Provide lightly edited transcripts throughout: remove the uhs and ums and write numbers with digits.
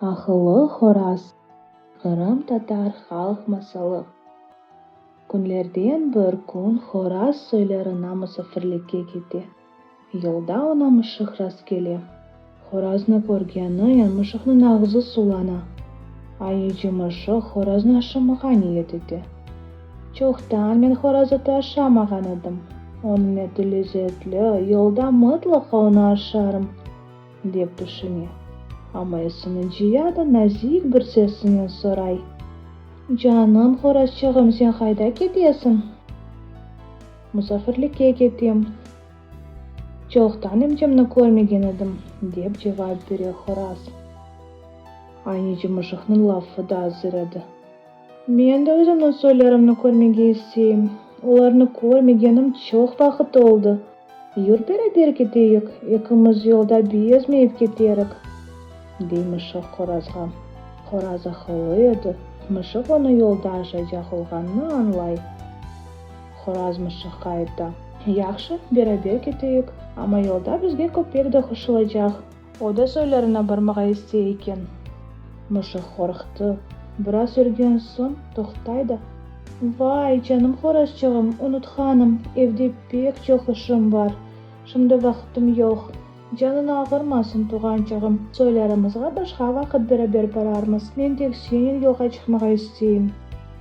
Aqıllı horaz, qırımtatar halq masalı. Künlerden bir kün horaz soylarına musafirlikke kete. Yolda oña mışıq rastkele. Horaznı körgeninen mışıqnıñ ağzı suvlana. Ayneci mışıq horaznı aşamağa niyet ete. Çoqtan men horaz eti aşamağan edim. Onıñ eti lezetli, yolda mıtlaqa onı aşarım, dep tüşüne. Amma esini cıya da nazik bir sesinen soray, Canım horazçığım, sen qayda ketesiñ? Musafirlikke ketem. Çoqtan emcemni körmegen edim, dep cevap bere horaz. Ayneci mışıqnıñ lafı da azır edi. Men de özümniñ soylarımnı körmege isteyim. Olarnı körmegenim çoq vaqıt oldı. Yür beraber keteyik, ekimiz yolda bezmeyip keterik, dey mışıq horazğa. Horaz aqıllı edi, mışıq onı yolda aşaycaq olğanını añlay. Horaz mışıqqa ayta. Yahşı, beraber keteyik, amma yolda bizge köpek de qoşulacaq. O da soylarına barmağa istey eken. Mışıq qorqtı. Biraz yürgen soñ, toqtay da, Vay, canım horazçığım, unutqanım, evde pek çoq işim bar, şimdi vaqtım yoq. Canıñ ağırmasın, tuvğançığım, soylarımızğa başqa vaqıt beraber bararmız, men tek senen yolğa çıqmağa isteyim,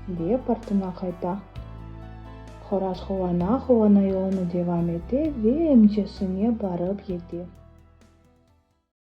dep artına qayta. Horaz quvana-quvana yolunı devam ete ve emcesine barıp yete.